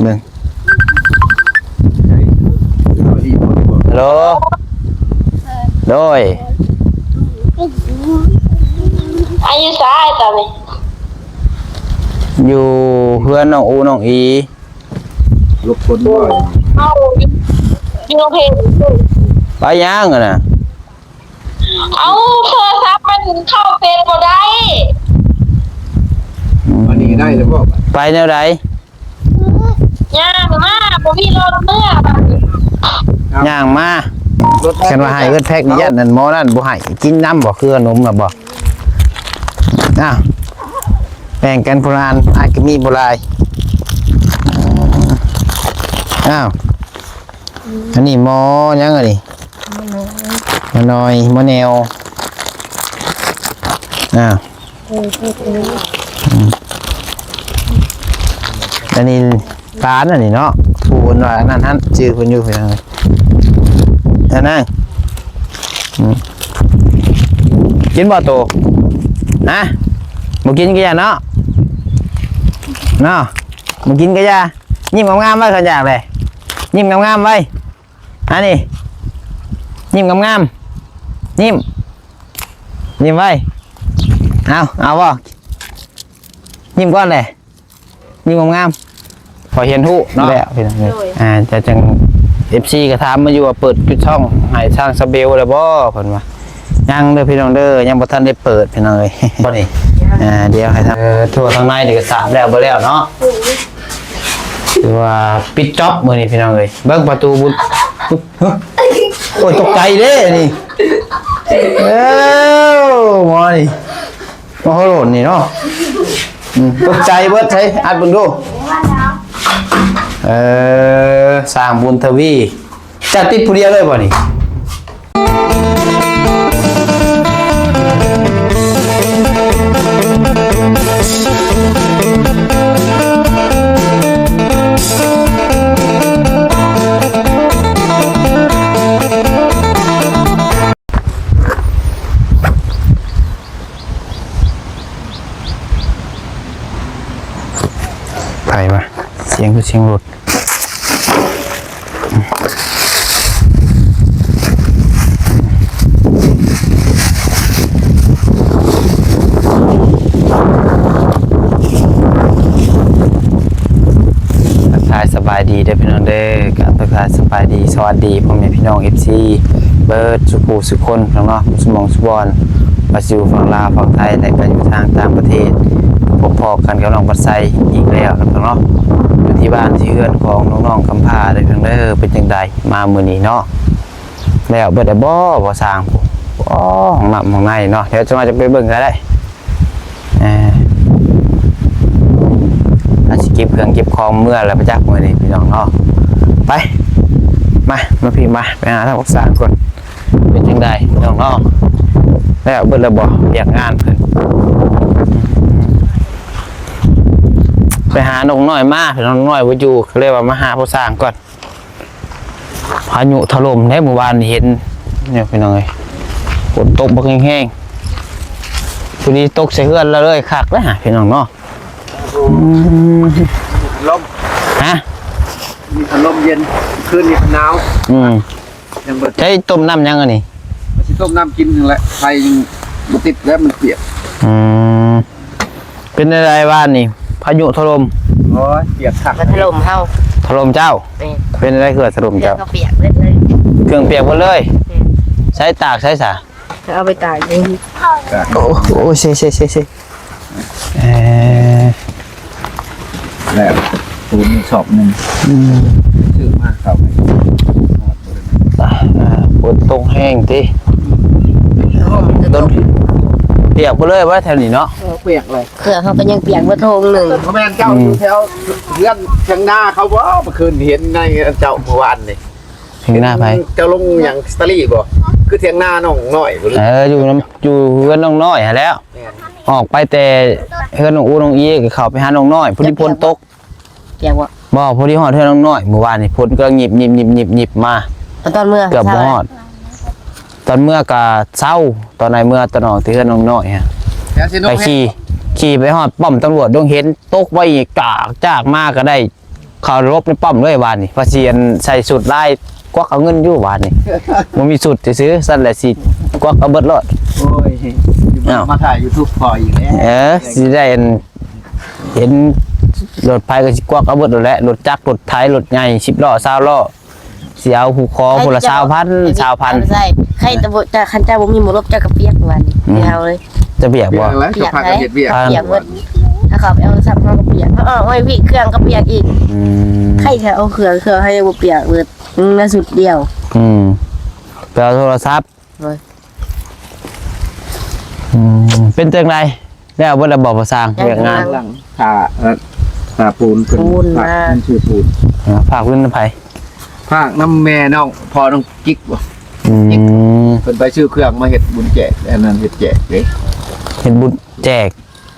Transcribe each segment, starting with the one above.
ເບິ່ງ ຮັລໂຫຼ ໂດຍ ອາ ຢູ່ໃສຕອນນີ້? ຢູ່ເຮືອນນ້ອງອູນ້ອງອີ. ລົບຄົນບໍ່? ເຮົາຢູ່ ຢູ່ເພດ. ໄປຫຍັງຫັ້ນນະ? ເອົ້າ ໂທລະສັບມັນເຂົ້າເຟສບໍ່ໄດ້. ອືມ ອັນນີ້ໄດ້ແລ້ວບໍ່? ໄປແນວໃດ? ຍ່າງມາ ບໍ່ມີລົດເມືອບາດນີ້. ຍ່າງມາ. ຄັນວ່າໃຫ້ເອີ້ນແພັກນີ້ ຢ້ານອັນໝໍນັ້ນບໍ່ໃຫ້ກິນນຳບໍ່? ຄືຂະໜົມນະບໍ່? ອ້າວ ແບ່ງກັນຄົນລະອັນ ອ້າຍກໍມີບໍ່ຫຼາຍ. ອ້າວ ອັນນີ້ໝໍຫຍັງອັນນີ້? ໝໍນ້ອຍ ໝໍນ້ອຍ ໝໍແນວ. ອ້າວ ເອີ ເອີ ເອີ ອືມ ອັນນີ້ຫຼານອັນນີ້ເນາະ ຜູ້ເພິ່ນວ່າອັນນັ້ນຫັ້ນ ຊື່ເພິ່ນຢູ່ເພິ່ນ. ອັນນັ້ນ ອືມ ກິນບໍ່ໂຕ? ນະ ບໍ່ກິນກໍຢ່າເນາະ ເນາະ ບໍ່ກິນກໍຢ່າ. ຍິ້ມງາມໆໄວ້ ຄັນຢາກເດ້ ຍິ້ມງາມໆໄວ້. ອັນນີ້ ຍິ້ມງາມໆ ຍິ້ມ ຍິ້ມໄວ້. ເອົາ ເອົາບໍ່? ຍິ້ມກ່ອນເດ້ ຍິ້ມງາມໆ ພໍເຫັນຮູ້ເນາະ. ແລ້ວພີ່ນ້ອງເອີຍ ໂດຍ ອ່າ ຈະຈັ່ງ ເອັຟຊີ ກໍຖາມມາຢູ່ວ່າເປີດປິດຊ່ອງໃຫ້ທາງສະເບວແລ້ວບໍ່ ເພິ່ນວ່າ. ຍັງເດີພີ່ນ້ອງເດີ ຍັງບໍ່ທັນໄດ້ເປີດພີ່ນ້ອງເອີຍ. ອ່າ ດຽວໃຫ້ທາງ ເອີ ທົ່ວທາງໃນນີ້ກໍສາບແລ້ວບໍ່ແລ້ວເນາະ ຖືວ່າປິດຈ໊ອບມື້ນີ້ພີ່ນ້ອງເອີຍ. ເບິ່ງປະຕູບຸນ ໂອ້ຍ ຕົກໃຈເດ້ນີ້. ເອີ ໝໍນີ້ ໝໍໂຫໂຫຼນນີ້ເນາະ. ອືມ ຕົກໃຈເບິດ. ໃສ ອັດເບິ່ງດູ. ເອີ ຊ່າງບຸນທະວີ ເຈົ້າຕິດຜູ້ດຽວເລີຍບໍ່ນີ້? ໃຜວະ? ສຽງຄືສຽງລົດ. ທັກທາຍສະບາຍດີເດີພີ່ນ້ອງເດີ ກະທັກທາຍສະບາຍດີ ສະຫວັດດີພໍ່ແມ່ພີ່ນ້ອງ ເອັຟຊີ ເບິດສູ່ຜູ້ສູ່ຄົນເນາະ ສູ່ໝ່ອງສູ່ບ່ອນ ວ່າຊິຢູ່ຝັ່ງລາວ ຝັ່ງໄທ ແລະ ກໍຢູ່ທາງຕ່າງປະເທດ. ພົບພໍ້ກັນກັບນ້ອງບັດໄຊອີກແລ້ວເນາະ ເນາະ ຢູ່ທີ່ບ້ານທີ່ເຮືອນຂອງນ້ອງໆກຳພ້າເດີພີ່ນ້ອງເດີ. ເປັນຈັ່ງໃດມາມື້ນີ້ເນາະ? ແລ້ວເບິດແລ້ວບໍ່? ບໍ່ຊ່າງ ອໍ ຫ້ອງນ້ຳຫ້ອງໃນເນາະ ດຽວຈະມາຈະໄປເບິ່ງກໍໄດ້. ເອີ ອາດຊິເກັບເຄື່ອງເກັບຂອງເມືອແລ້ວປະຈັກມື້ນີ້ພີ່ນ້ອງເນາະ. ໄປ ມາ ມາພີ່ ມາ ໄປຫາທາງພວກຊ່າງກ່ອນ. ເປັນຈັ່ງໃດພີ່ນ້ອງເນາະ? ແລ້ວເບິດແລ້ວບໍ່ ວຽກງານເພິ່ນ? ໄປຫານົກນ້ອຍມາ ນ້ອງນ້ອຍບໍ່ຢູ່ ກໍເລີຍວ່າມາຫາພວກຊ່າງກ່ອນ. ພາຍຸຖະຫຼົ່ມເດ້ ມື້ວານນີ້ເຫັນ ນີ້ພີ່ນ້ອງເອີຍ ຝົນຕົກບັກແຮງໆ ພໍດີຕົກໃສ່ເຮືອນລະເລີຍ ຄັກເດ້ຫະ ພີ່ນ້ອງເນາະ. ອືມ ລົມ ຮະ ມີພັດລົມເຢັນ ຄືນນີ້ໜາວ. ອືມ ຍັງບໍ່ ໃຊ້ຕົ້ມນ້ຳຫຍັງອັນນີ້? ວ່າຊິຕົ້ມນ້ຳກິນຫັ້ນແຫຼະ ໄຟຍັງບໍ່ຕິດແລ້ວ ມັນປຽກ. ອືມ ເປັນແນວໃດວານນີ້ ພາຍຸຖະຫຼົ່ມ? ໂອ້ຍ ປຽກຄັກ ມັນຖະຫຼົ່ມເຮົາ. ຖະຫຼົ່ມເຈົ້າ? ແມ່ນ. ເປັນແນວໃດຄືວ່າຖະຫຼົ່ມເຈົ້າ? ເຄື່ອງກໍປຽກເບິດເລີຍ. ເຄື່ອງປຽກເບິດເລີຍ? ແມ່ນ. ໃຊ້ຕາກໃຊ້ສາ? ເອົາໄປຕາກຢູ່. ໂອ້ ໂອ້ຍ ເຊ ເຊ ເຊ ເຊ. ເອີ ແລ້ວປູນສອບໜຶ່ງ. ອືມ ຊື້ມາເຂົ້າໃຫ້ ອ່າ ຝົນຕົກແຮງຕິ? ອືມ ດົນ ປຽກເບິດເລີຍວ່າແຖວນີ້ເນາະ? ເອີ ປຽກເລີຍ. ເຄື່ອງເຮົາກໍຍັງປຽກເບິດໂຮງໜຶ່ງ. ບໍ່ແມ່ນເຈົ້າ ອືມ ຢູ່ແຖວເຮືອນທາງໜ້າເຂົາບໍ່? ເມື່ອຄືນເຫັນໃນເຈົ້າ ມື້ວານນີ້. ທາງໜ້າໃຜ? ເຈົ້າລົງຫຍັງ ສະຕາລີບໍ່? ຄືທາງໜ້ານ້ອງນ້ອຍພຸ້ນ. ເອີ ຢູ່ນຳ ຢູ່ເຮືອນນ້ອງນ້ອຍຫັ້ນແຫຼ້ວ. ແມ່ນ. ອອກໄປແຕ່ເຮືອນນ້ອງອູນ້ອງອີ ກໍເຂົ້າໄປຫານ້ອງນ້ອຍ ພໍດີຝົນຕົກ. ແຈ້ວບໍ່? ບໍ່ ພໍດີຮອດເຮືອນນ້ອງນ້ອຍ ມື້ວານນີ້ຝົນກຳລັງຫຍິບໆໆໆມາ. ຕອນເມື່ອ ເກືອບບໍ່ຮອດ. ຕອນເມື່ອກໍເຊົ້າ ຕອນໃນເມື່ອຕອນອອກແຕ່ເຮືອນນ້ອງນ້ອຍຫັ້ນ ໄປຂີ່ ຂີ່ໄປຮອດປ້ອມຕຳຫຼວດດົງເຫັນ ຕົກໄວ້ອີກ ກາກຈາກມາກໍໄດ້ ເຂົ້າລົບໃນປ້ອມເລີຍວານນີ້ ວ່າຊິອັນໃສ່ຊຸດລາຍ ກວັກເອົາເງິນຢູ່ວານນີ້ ບໍ່ມີຊຸດຊື່ໆ ຊັ້ນແຫຼະຊິກວັກເອົາເບິດໂລດ. ໂອ້ຍ ເອົ້າ ມາຖ່າຍຢູທູບພໍອີກແລ້ວ. ເອີ ຊິໄດ້ອັນ ເຫັນລົດໃຜກໍຊິກວັກເອົາເບິດໂລດແຫຼະ ລົດຈັກ ລົດໄຖ ລົດໃຫຍ່ ສິບລໍ້ ຊາວລໍ້ ຊິເອົາຜູ້ຂໍຜູ້ລະຊາວພັນ ຊາວພັນ. ໃຊ່ ໃຄ່ແຕ່ບໍ່ ແຕ່ຄັນເຈົ້າບໍ່ມີໝໍລົບ ເຈົ້າກໍປຽກວານນີ້. ອືມ ເອົາເລີຍ ຈະປຽກບໍ່? ປຽກແລ້ວ ປຽກ ເຈົ້າພາກັນເຮັດວຽກ ປຽກເບິດ. ຖ້າເຂົາໄປເອົາສັບເຮົາກໍປຽກ ເອົາໄວ້ວິເຄື່ອງກໍປຽກອີກ. ອືມ ໃຄ່ແຕ່ເອົາເຄື່ອງ ເຄື່ອງໃຫ້ບໍ່ປຽກເບິດ ອືມ ລະຊຸດດຽວ. ອືມ ໄປເອົາໂທລະສັບ. ໂດຍ ອືມ ເປັນຈັ່ງໃດ? ແລ້ວເບິດແລ້ວບໍ່ ພໍ່ຊ່າງ? ຍັງ ວຽກງານ ກຳລັງຖ້າ ເອີ ຖ້າປູນເພິ່ນ ປູນ ພາກ ນະ ເງິນຊື້ປູນ. ເອີ ພາກເງິນນຳໃຜ? ພາກນຳແມ່ນ້ອງ ພໍ່ນ້ອງຈິກບໍ? ອືມ ຈິກ ເພິ່ນໄປຊື້ເຄື່ອງມາເຮັດບຸນແຈກ ອັນນັ້ນເຮັດແຈກເດ້. ເຮັດບຸນແຈກ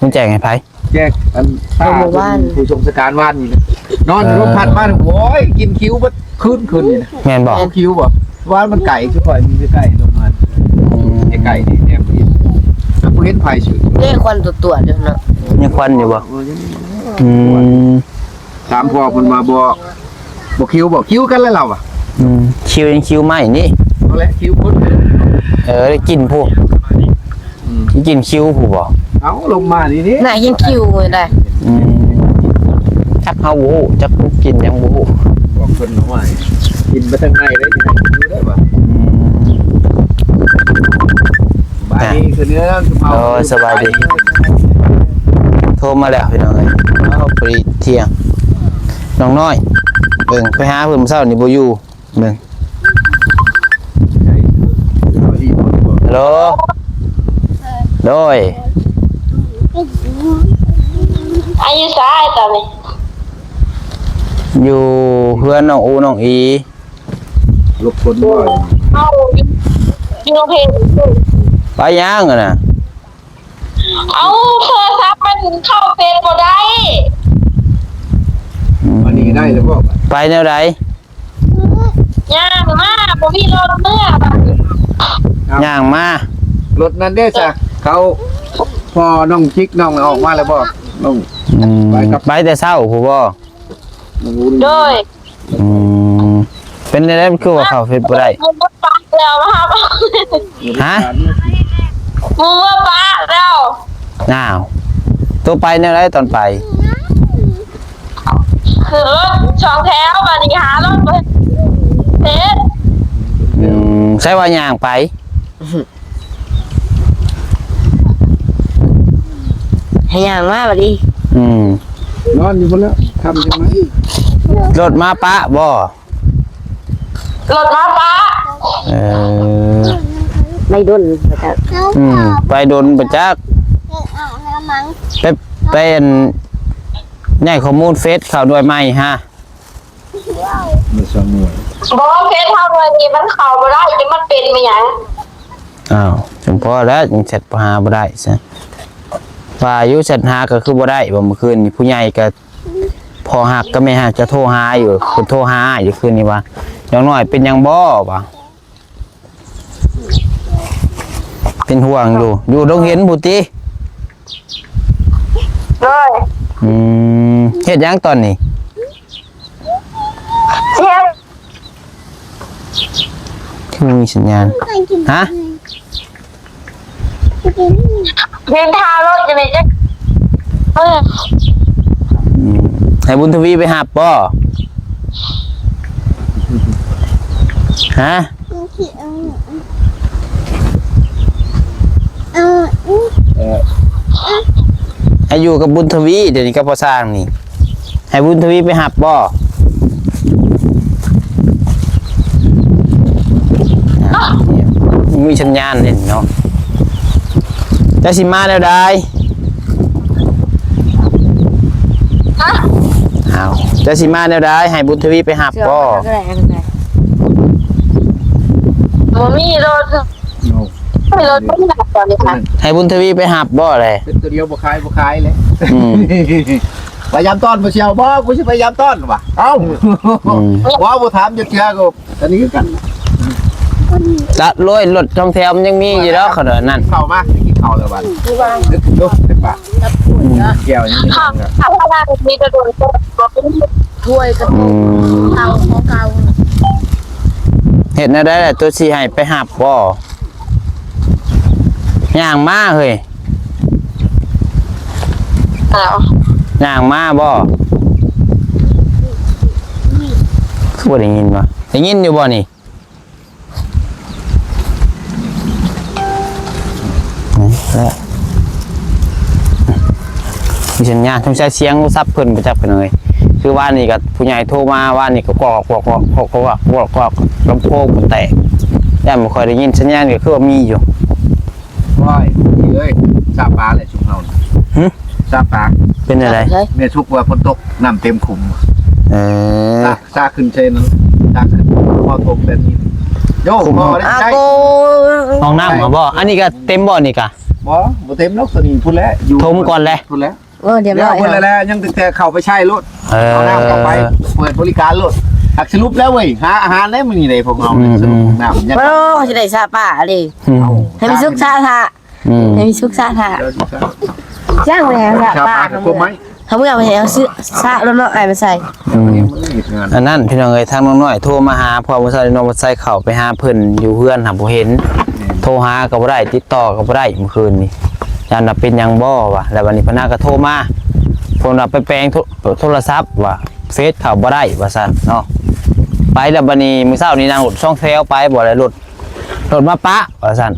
ບຸນແຈກໃຫ້ໃຜ? ແຈກອັນ ເອີ ມື້ວານ ຜູ້ຊົງຊະຕານວານນີ້ນະ ນອນຢູ່ ເອີ ລົມພັດມາ ໂອ້ຍ ກິນຄິວເບິດຄືນ ຄືນນີ້ນະ. ແມ່ນບໍ່? ເອົາຄິວບໍ່? ວ່າມັນໄກ ຄືຂ້ອຍມີແຕ່ໄກລົງມາ. ອືມ ໄກໆນີ້ແນມບໍ່ເຫັນ ແຕ່ບໍ່ເຫັນໃຜຊື່ ເດ້ ຄວັນຕົວໆຢູ່ເນາະ. ຍັງຄວັນຢູ່ບໍ່? ເອີ ຍັງ ອືມ ຖາມພໍ່ເພິ່ນວ່າບໍ່ ບໍ່ຄິວບໍ່? ຄິວກັນແລ້ວລາວວ່າ. ອືມ ຄິວຍັງຄິວໄມ້ນີ້ ເອົາແຫຼະ ຄິວຄົນ. ເອີ ໄດ້ກິນພຸ້ນ. ອືມ ກິນຄິວພຸ້ນບໍ່? ເອົາ ລົງມານີ້ນີ້ ໜ້າຍັງຄິວຢູ່ໄດ໋. ອືມ ຈັກເຮົາບໍ່ຮູ້ ຈັກຜູ້ກິນຍັງບໍ່ຮູ້. ບອກເພິ່ນເອົາໄວ້ ກິນໄປທາງໃນໄດ້ ຊິໃຫ້ກິນຢູ່ໄດ້ບໍ່? ອືມ ສະບາຍດີຄືເດີ ໂອ້ຍ ສະບາຍດີ. ໂທມາແລ້ວພີ່ນ້ອງເອີຍ ເອົາ ພໍດີທ່ຽງ ນ້ອງນ້ອຍ ເບິ່ງ ໄປຫາເພິ່ນມື້ເຊົ້ານີ້ບໍ່ຢູ່. ເບິ່ງ ຮັລໂຫຼ ໂດຍ ອາ ຢູ່ໃສຕອນນີ້? ຢູ່ເຮືອນນ້ອງອູນ້ອງອີ. ລົບຄົນບໍ່? ເຮົາຢູ່ ຢູ່ໂຮງຮຽນ. ໄປຫຍັງຫັ້ນນະ? ເອົາ ໂທລະສັບມັນເຂົ້າເຟສບໍ່ໄດ້. ອືມ ອັນນີ້ໄດ້ແລ້ວບໍ່? ໄປແນວໃດ? ຍ່າງມາ ບໍ່ມີລົດເມືອບາດນີ້. ເອົ້າ ຍ່າງມາ ລົດນັ້ນເດ້ຊະ ເຂົາ ພໍ່ນ້ອງຈິກນ້ອງອອກມາແລ້ວບໍ່? ນ້ອງ ອືມ ໄປກັບ ໄປແຕ່ເຊົ້າພຸ້ນບໍ່? ໂດຍ. ອືມ ເປັນແນວໃດ ມັນຄືວ່າເຂົ້າເຟສບໍ່ໄດ້? ໝູ່ປະແລ້ວ ຮະ? ໝູ່ປະແລ້ວ. ອ້າວ ໂຕໄປແນວໃດຕອນໄປ? ຂຶ້ນລົດສອງແຖວ ບາດນີ້ຫາລົດບໍ່ເຫັນ. ອືມ ໃຊ່ວ່າຍ່າງໄປ? ໃຫ້ຍ່າງມາບາດນີ້. ອືມ ນອນຢູ່ພຸ້ນແລ້ວ ຄ່ຳຈັ່ງມາ. ລົດມາປະບໍ່? ລົດມາປະ. ເອີ ໄປດົນປະຈັກ. ອືມ ໄປດົນປະຈັກ. ໄປ ໄປອັນ ຍ້າຍຂໍ້ມູນເຟສເຂົ້າໜ່ວຍໃໝ່ຫາ. ບໍ່ ເຟສເຮົາໜ່ວຍນີ້ມັນເຂົ້າບໍ່ໄດ້ ຈະມັນເປັນແມ່ນຫຍັງ? ອ້າວ ສົມພໍແລ້ວ ຍັງແຊັດຫາບໍ່ໄດ້ຊະ. ວ່າຢູ່ແຊັດຫາກໍຄືບໍ່ໄດ້ ວ່າມື້ຄືນນີ້ຜູ້ໃຫຍ່ກໍ ພໍ່ຮັກກັບແມ່ຮັກຈະໂທຫາຢູ່ ເພິ່ນໂທຫາອ້າຍຢູ່ຄືນນີ້ວ່າ ນ້ອງນ້ອຍເປັນຫຍັງບໍ່ ວ່າ ເປັນຫ່ວງຢູ່ ຢູ່ດົງເຫັນພຸ້ນຕິ. ໂດຍ. ອືມ ເຮັດຫຍັງຕອນນີ້? ຮຽນ ຄືມີສັນຍານ. ຮະ? ຮຽນທ່າລົດຢູ່ນີ້ຈັກ ເອີ ອືມ ໃຫ້ບຸນທະວີໄປຮັບບໍ່? ຮະ? ເອີ ໃຫ້ຢູ່ກັບບຸນທະວີ ດຽວນີ້ກັບພໍ່ຊ່າງນີ້ ໃຫ້ບຸນທະວີໄປຮັບບໍ່? ມີສັນຍານເດ້ເນາະ. ເຈົ້າຊິມາແນວໃດ? ຮະ? ອ້າວ ເຈົ້າຊິມາແນວໃດ? ໃຫ້ບຸນທະວີໄປຮັບບໍ່? ບໍ່ມີລົດ. ເອົາ ໃຫ້ບຸນທະວີໄປຮັບບໍ່ແຫຼະ? ເປັນຕົວດຽວບໍ່ຂາຍ ບໍ່ຂາຍແຫຼະ. ອືມ ໄປຍາມຕ້ອນບໍ່ສ່ຽວບໍ່? ກູຊິໄປຍາມຕ້ອນວ່າ. ເອົ້າ ອືມ ບໍ່ ບໍ່ຖາມຈັກເທື່ອກໍ ອັນນີ້ຄືກັນ. ຕັດເລີຍ ລົດສອງແຖວມັນຍັງມີຢູ່ດອກ ຂະໜາດນັ້ນ. ເຂົ້າມາ ໄປກິນເຂົ້າແລ້ວບັດ ເດີ ເປັນປາ ອືມ ແກ້ວຍັງມີ ຖ້າວ່າມີແຕ່ໂດນ ບໍ່ມີ ຫ້ວຍກະ ອືມ ເກົ່າ ຂອງເກົ່າ. ເຮັດແນວໃດລະ ໂຕຊິໃຫ້ໄປຮັບບໍ່? ຍ່າງມາເຮີ້ຍ. ອ້າວ ຍ່າງມາບໍ່? ຄືບໍ່ໄດ້ຍິນວະ? ໄດ້ຍິນຢູ່ບໍ່ນີ້? ມີສັນຍານ ສົງໄສສຽງໂທລະສັບເພິ່ນບໍ່ຈັກເພິ່ນເອີຍ. ຄືວານນີ້ກໍຜູ້ໃຫຍ່ໂທມາ ວານນີ້ກໍກອກໆໆໆ ລຳໂພງກໍແຕກ ຢ້ານບໍ່ຄ່ອຍໄດ້ຍິນ ສັນຍານກໍຄືວ່າມີຢູ່. ໂອ້ຍ ເອີຍ ຊາປາແຫຼະຊຸມເຮົາ. ຫຶ? ຊາປາ. ເປັນຈັ່ງໃດ? ແມ່ຊຸກວ່າຝົນຕົກ ນ້ຳເຕັມຂຸມ. ເອີ ຊາ ຊາຂຶ້ນເຊນ ຊາຂຶ້ນ ພໍຕົກແບບນີ້ ໂຍ ບໍ່ໄດ້ໃຊ້ ຫ້ອງນ້ຳບໍ່? ອັນນີ້ກໍເຕັມບໍ່ນີ້ກະ? ບໍ່ ບໍ່ເຕັມດອກ ຕົວນີ້ພຸ້ນແຫຼະ ຢູ່ ຖົມກ່ອນແຫຼະ ພຸ້ນແຫຼະ. ໂອ້ ຮຽບຮ້ອຍ ພຸ້ນແຫຼະ ຍັງແຕ່ເຂົ້າໄປໃຊ້ໂລດ. ເອີ ເອົານ້ຳເຂົ້າໄປ ເປີດບໍລິການໂລດ. ຫາກສະຫຼຸບແລ້ວເວີຍ ຫາອາຫານແລ້ວມື້ນີ້ເດ້ພວກເຮົາ. ອືມ ສະຫຼຸບ ອືມ ນ້ຳຍັງ ໂອ້ ຊິໄດ້ຊາປາເດ້. ອືມ ໃຫ້ມີສຸກຊາທະ ອືມ ໃຫ້ມີສຸກຊາທະ ຈ້າງໄປຫາຊາປາ ເອົາເມືອໄປໃຫ້ເຮົາຊື້ຊາໂລດເນາະ ອ້າຍມາໃສ່. ອືມ ອັນນັ້ນພີ່ນ້ອງເອີຍ ທາງນ້ອງນ້ອຍໂທມາຫາ ເພາະວ່າມື້ເຊົ້ານີ້ນ້ອງບໍ່ໃສ່ເຂົ້າໄປຫາເພິ່ນຢູ່ເຮືອນ ຫາບໍ່ເຫັນ ໂທຫາກໍບໍ່ໄດ້ ຕິດຕໍ່ກໍບໍ່ໄດ້ມື້ຄືນນີ້. ຢ້ານວ່າເປັນຫຍັງບໍ່ວ່າ ແລ້ວບັດນີ້ພະນັກກໍໂທມາ ເພິ່ນວ່າໄປແປງໂທ ໂທລະສັບວ່າ ເຟສເຂົ້າບໍ່ໄດ້ວ່າຊັ້ນເນາະ. ໄປແລ້ວບັດນີ້ ມື້ເຊົ້ານີ້ນັ່ງລົດສອງແຖວໄປ ບໍ່ໄດ້ລົດ ລົດມາປະວ່າຊັ້ນ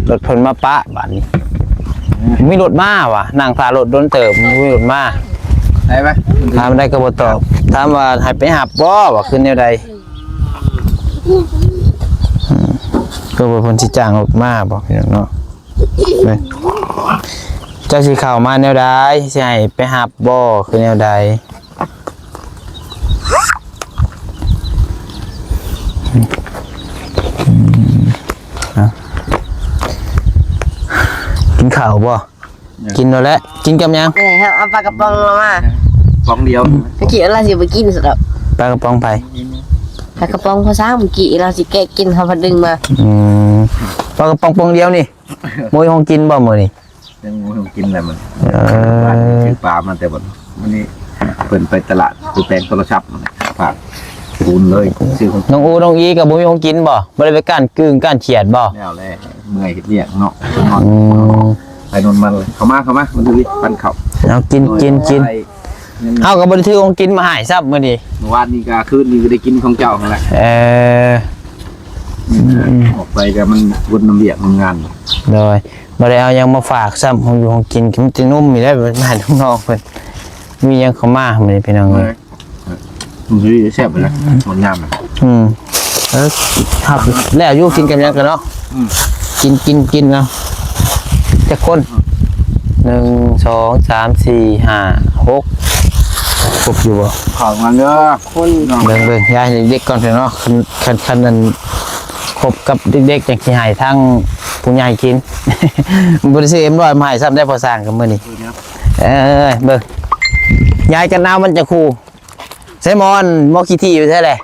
ລົດເພິ່ນມາປະ. ບາດນີ້ມີລົດມາວ່າ ນັ່ງຖ້າລົດດົນເຕີບ ບໍ່ມີລົດມາ. ໄດ້ໄປ ຖາມໄດ້ກໍບໍ່ຕອບ ຖາມວ່າໃຫ້ໄປຮັບບໍ່ວ່າຄືແນວໃດ. ອືມ ກໍວ່າເພິ່ນຊິຈ້າງລົດມາບໍ່ພີ່ນ້ອງເນາະ. ເບິ່ງ ເຈົ້າຊິເຂົ້າມາແນວໃດ ຊິໃຫ້ໄປຮັບບໍ່ ຄືແນວໃດ? ອືມ ເອົາ ກິນເຂົ້າບໍ່? ຍັງ ກິນແລ້ວແຫຼະ. ກິນກັບຫຍັງ? ເອີ ເຮົາເອົາປາກະປ໋ອງມາ ປ໋ອງດຽວ. ອືມ ເມື່ອກີ້ລາວຊິບໍ່ກິນຊັ້ນດອກ. ປາກະປ໋ອງໃຜ? ປາກະປ໋ອງພໍ່ຊ້າງ ເມື່ອກີ້ລາວຊິແກະກິນ ເຮົາພັດດຶງມາ. ອືມ ປາກະປ໋ອງປ໋ອງດຽວນີ້ ບໍ່ມີຂອງກິນບໍ່ມື້ນີ້? ຍັງບໍ່ມີຂອງກິນແຫຼະມັນ. ເອີ ຊື້ປາມາແຕ່ບ່ອນ ມື້ນີ້ເພິ່ນໄປຕະຫຼາດ ໄປແປງໂທລະສັບ ຝາກຄູນເລີຍ ຊື້ຂອງ. ນ້ອງອູ ນ້ອງອີກໍບໍ່ມີຂອງກິນບໍ່? ບໍ່ໄດ້ໄປກ້ານກຶ້ງກ້ານຂຽດບໍ່? ແລ້ວແຫຼະ ເມື່ອຍເຮັດວຽກເນາະ. ອືມ ໄປນອນມາເລີຍ. ເຂົ້າມາ ເຂົ້າມາ ມາດູດິ ປັ້ນເຂົ້າ. ເອົາ ກິນ ກິນ ກິນ. ເຮົາກໍບໍ່ໄດ້ຖືຂອງກິນມາໃຫ້ຊ້ຳມື້ນີ້. ມື້ວານນີ້ກໍຄືນນີ້ກໍໄດ້ກິນຂອງເຈົ້າຫັ້ນແຫຼະ. ເອີ ອືມ ອອກໄປກໍມັນວົນນຳວຽກນຳງານ. ໂດຍ ບໍ່ໄດ້ເອົາຫຍັງມາຝາກຊ້ຳ ຂອງຢູ່ຂອງກິນ ກໍມີແຕ່ນົມນີ້ແຫຼະ ມາໃຫ້ນ້ອງໆເພິ່ນ. ມີຫຍັງເຂົ້າມາມື້ນີ້ພີ່ນ້ອງເອີຍ. ມັນຊິແຊບເລີຍ ມັນງາມ. ອືມ ເອີ ຄັກແລ້ວຢູ່ ກິນກັບຫຍັງກັນເນາະ. ອືມ ກິນ ກິນ ກິນເນາະ. ຈັກຄົນ? ໜຶ່ງ ສອງ ສາມ ສີ່ ຫ້າ ຫົກ ຄົບຢູ່ບໍ່? ເຂົ້າມາເດີ ຄົນ ເບິ່ງ ເບິ່ງ ຢາຍໃຫ້ເດັກໆກ່ອນເນາະ. ຄັນ ຄັນ ຄັນອັນ ຄົບກັບເດັກໆ ຈັ່ງຊິໃຫ້ທາງຜູ້ໃຫຍ່ກິນ. ບໍ່ໄດ້ຊື້ເອັມຮ້ອຍມາໃຫ້ຊ້ຳໄດ໋ ພໍສ້າງກັບມື້ນີ້. ເອີ ເບິ່ງ ຢາຍກັນໜາວມັນຈະຄູ່. ໃສ່ໝໍ ໝໍຂີ້ຖີ່ຢູ່ໃສແຫຼະ?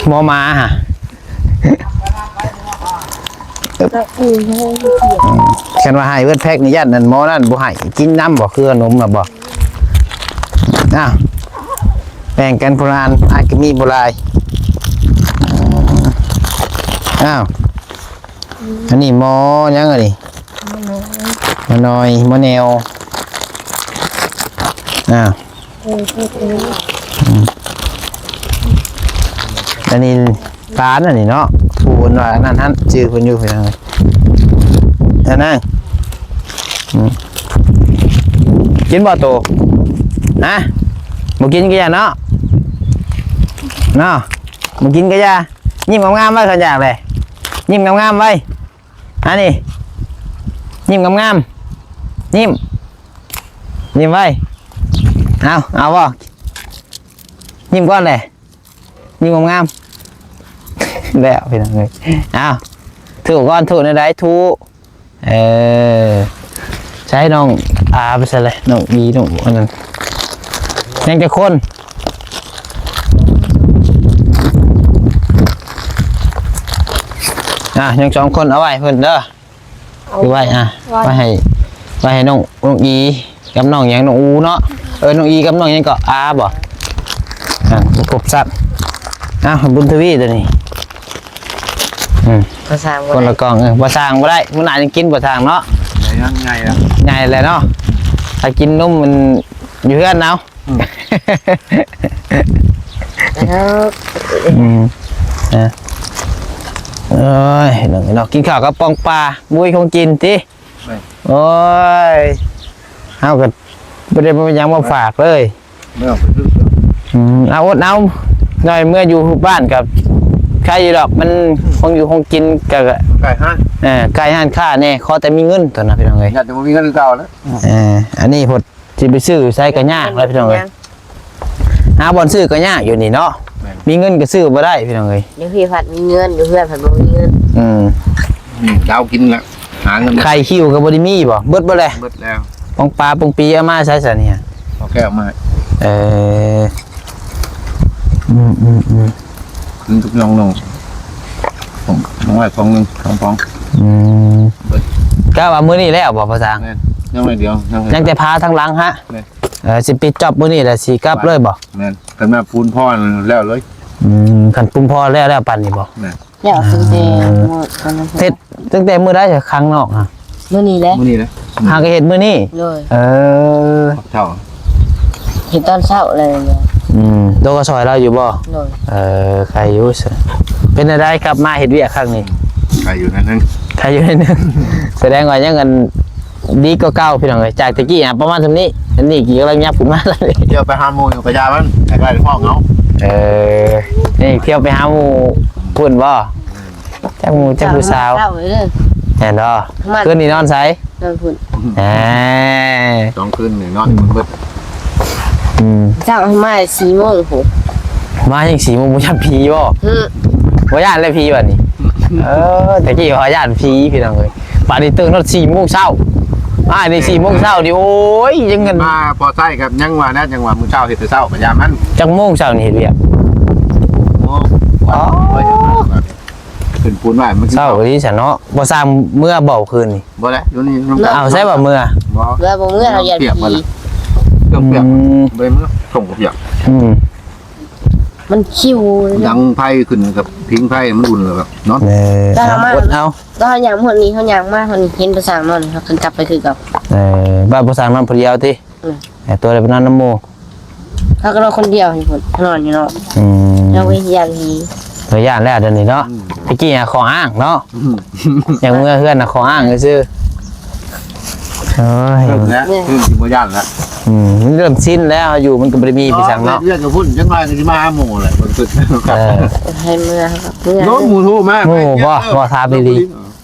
ໝໍໝາຫະ. ຄັນວ່າໃຫ້ເບິດແພັກນີ້ ຢ້ານນັ້ນໝໍນັ້ນບໍ່ໃຫ້ກິນນຳບໍ່? ຄືຂະໜົມນະບໍ່? ອ້າວ ແບ່ງກັນຜູ້ລະອັນ ອ້າຍກໍມີບໍ່ຫຼາຍ. ອ້າວ ອັນນີ້ໝໍຫຍັງອັນນີ້? ໝໍນ້ອຍ ໝໍນ້ອຍ ໝໍແນວ. ອ້າວ ເອີ ເອີ ເອີ ອືມ ອັນນີ້ຫຼານອັນນີ້ເນາະ ຜູ້ເພິ່ນວ່າອັນນັ້ນຫັ້ນ ຊື່ເພິ່ນຢູ່ພີ່ນ້ອງເອີຍ. ອັນນັ້ນ ອືມ ກິນບໍ່ໂຕ? ນະ ບໍ່ກິນກໍຢ່າເນາະ ເນາະ ບໍ່ກິນກໍຢ່າ. ຍິ້ມງາມໆໄວ້ ຄັນຢາກເລີຍ ຍິ້ມງາມໆໄວ້. ອັນນີ້ ຍິ້ມງາມໆ ຍິ້ມ ຍິ້ມໄວ້. ເອົາ ເອົາບໍ່? ຍິ້ມກ່ອນເດ້ ຍິ້ມງາມໆ ແລ້ວພີ່ນ້ອງເອີຍ. ເອົາ ຖູກ່ອນ ຖູແນວໃດ? ຖູ ເອີ ໃຊ້ນ້ອງອາໄປໃສເລີຍ ນ້ອງອີ ນ້ອງອັນນັ້ນ. ຍັງຈັກຄົນ? ອ່ະ ຍັງສອງຄົນ ເອົາໄວ້ເພິ່ນເດີ ເອົາ ຄືໄວ້ ອ່ະ ໄວ້ ໄວ້ໃຫ້ ໄວ້ໃຫ້ນ້ອງ ນ້ອງອີ ກັບນ້ອງຫຍັງ ນ້ອງອູເນາະ. ເອີ ນ້ອງອີກັບນ້ອງຫຍັງເກາະ ອາບໍ່? ອ່ະ ຄົບສັດ. ເອົາ ບຸນທະວີຕົວນີ້ ອືມ ບໍ່ສ້າງບໍ່ ຄົນ ໄດ້ ລະກ່ອງ. ເອີ ບໍ່ສ້າງບໍ່ໄດ້ ມື້ໜ້າຍັງກິນບໍ່ສ້າງເນາະ. ໃຫຍ່ແລ້ວ ໃຫຍ່ແລ້ວ ໃຫຍ່ແລ້ວເນາະ. ຖ້າກິນນົມມັນຢູ່ເຮືອນເອົາ. ອືມ ອືມ ເອີ ເອີຍ ເນາະ ກິນເຂົ້າກັບປ່ອງປາ ບຸ້ຍຂອງກິນຕິ. ໂອ້ຍ ເຮົາກໍບໍ່ໄດ້ມີຫຍັງມາຝາກເລີຍ. ອືມ ເອົາອົດເອົາ ໜ້ອຍເມື່ອຢູ່ບ້ານກໍໄຄຢູ່ດອກ ມັນ ອືມ ຂອງຢູ່ຂອງກິນກໍ ໃກ້ຮ້ານ ເອີ ໃກ້ຮ້ານຄ້າແດ່ ຂໍແຕ່ມີເງິນເທົ່ານັ້ນ ພີ່ນ້ອງເອີຍ. ຍາດຈະບໍ່ມີເງິນຄືເກົ່າແລ້ວ. ເອີ ອັນນີ້ພົດ ຊິໄປຊື້ໃສກໍຍາກແລ້ວ ພີ່ນ້ອງເອີຍ. ຫາບ່ອນຊື້ກໍຍາກຢູ່ນີ້ເນາະ. ແມ່ນ ມີເງິນກໍຊື້ບໍ່ໄດ້ ພີ່ນ້ອງເອີຍ. ຢູ່ພີ້ພັດມີເງິນ ຢູ່ເຮືອນພັດບໍ່ມີເງິນ. ອືມ ອືມ ດາວກິນລະ ຫາເງິນ ໄຂ່ຄິວກໍບໍ່ໄດ້ມີບໍ່? ເບິດບໍ່ແລະ? ເບິດແລ້ວ. ປອງປາປອງປີເອົາມາໃສຊະນີ້? ເອົາແກ້ວມາໃຫ້. ເອີ ອືມໆໆ ກິນກັບນ້ອງໆ ຜົມນ້ອງໄວ້ຟອງໜຶ່ງ ສອງຟອງ. ອືມ ເບິດ. ກະວ່າມື້ນີ້ແລ້ວບໍ່ ພໍ່ຊ່າງ? ແມ່ນ ຍັງໜ້ອຍດຽວ ຍັງ ຍັງແຕ່ພາທາງຫຼັງຮະ. ແມ່ນ. ເອີ ຊິປິດຈອບມື້ນີ້ແລ້ວຊິກັບເລີຍບໍ່? ແມ່ນ ຄັນວ່າປູນພໍແລ້ວເລີຍ. ອືມ ຄັນປູນພໍແລ້ວ ແລ້ວປານນີ້ບໍ່? ແມ່ນ ແລ້ວຕັ້ງແຕ່ ອືມ ມື້ຕອນນັ້ນ ເຮັດຕັ້ງແຕ່ມື້ໃດ ຂ້າງນອກນະ? ມື້ນີ້ແຫຼະ ມື້ນີ້ແຫຼະ. ຫາກໍເຮັດມື້ນີ້. ໂດຍ. ເອີ ເຊົ້າ ເຮັດຕອນເຊົ້າເລີຍ. ອືມ ໂຕກໍຊ່ອຍລາວຢູ່ບໍ່? ໂດຍ. ເອີ ໄຄຢູ່. ເປັນແນວໃດກັບມາເຮັດວຽກຄັ້ງນີ້? ໄຄຢູ່ໜ້ອຍໜຶ່ງ ໄຄຢູ່ໜ້ອຍໜຶ່ງ. ສະແດງວ່າຍັງອັນ ດີກວ່າເກົ່າ ພີ່ນ້ອງເອີຍ. ຈາກແຕ່ກີ້ອະ ປະມານສ່ຳນີ້ ອັນນີ້ກຳລັງຫຍັບຂຶ້ນມາ. ທ່ຽວໄປຫາໝູ່ຢູ່ກະຢາມັນ ໃກ້ໆຫ້ອງເຮົາ. ເອີ ນີ້ທ່ຽວໄປຫາໝູ່ພຸ້ນບໍ່? ຈັກໝູ່ຈັກຜູ້ສາວ. ເຊົ້າເດີ ແມ່ນບໍ່? ມາ ຄືນນີ້ນອນໃສ? ນອນພຸ້ນ. ແໝ ສອງຄືນນີ້ນອນໝົດ. ອືມ ເຊົ້າມາສີ່ໂມງພຸ້ນ. ມາຍັງສີ່ໂມງ ບໍ່ຢ້ານຜີບໍ່? ອືມ ບໍ່ຢ້ານແລ້ວຜີບັດນີ້. ເອີ ແຕ່ກີ້ວ່າຢ້ານຜີ ພີ່ນ້ອງເອີຍ. ບາດນີ້ຕື່ນຮອດສີ່ໂມງເຊົ້າ. ອ້າຍນີ້ສີ່ໂມງເຊົ້ານີ້ ໂອ້ຍ ຍັງກັນ ມາພໍໃຊ້ກັບ ຍັງວ່ານະ ຍັງວ່າມື້ເຊົ້າເຮັດແຕ່ເຊົ້າ ພະຍາມັນ. ຈັກໂມງເຊົ້ານີ້ເຮັດວຽກ? ໂອ້ ອໍ ຂຶ້ນປູນໄວ້ ມັນເຊົ້າອີ່ຫຼີຊັ້ນເນາະ. ບໍ່ສ້າງເມືອບໍ່ຄືນນີ້? ບໍ່ແຫຼະ ຢູ່ນີ້. ອ້າວ ໃສວ່າເມືອ? ບໍ່ ເມືອບໍ່ເມືອ ເຮົາຢ້ານຜີ. ເຄື່ອງປຽກ ອືມ ບໍ່ໄດ້ເມືອ ສົ່ງກໍປຽກ. ອືມ ມັນຄິວ ດັງໄຟຂຶ້ນກັບພິງໄຟມັນອຸ່ນແລ້ວເນາະ. ເອີ ເອົາ ເອົາ ເຮົາຍ່າງມາຮອດນີ້ ເຮົາຍ່າງມາຮອດນີ້ ເຫັນພະຊ່າງນອນ ເຮົາກໍກັບໄປຄືເກົ່າ. ເອີ ວ່າພະຊ່າງນອນຜູ້ດຽວຕິ? ອືມ ໃຫ້ຕົວໄດ້ໄປນອນນຳໝູ່. ເຮົາກໍນອນຄົນດຽວຢູ່ພຸ້ນ ນອນຢູ່ເນາະ. ອືມ ເຮົາກໍຢ້ານຜີ ກໍຢ້ານແລ້ວດຽວນີ້ເນາະ. ອືມ ແຕ່ກີ້ຫາຂໍ້ອ້າງເນາະ. ອືມ ຢາກເມືອເຮືອນນະ ຂໍອ້າງຊື່ໆ. ໂອ້ຍ ເລີ່ມແລ້ວ ເລີ່ມຊິບໍ່ຢ້ານແລ້ວ. ອືມ ມັນເລີ່ມຊິນແລ້ວ ຢູ່ມັນກໍບໍ່ໄດ້ມີໄປສັງເນາະ. ເຮັດວຽກຢູ່ພຸ້ນ ຈັກໜ່ອຍກໍຊິມາຫາໝູ່ແຫຼະ ເບິ່ງຕຶກ. ເອີ ໃຫ້ເມືອ ເມືອ ໂອ້ ໝູ່ໂທມາ. ໝູ່ບໍ່? ບໍ່ ຖາມອີ່ຫຼີ.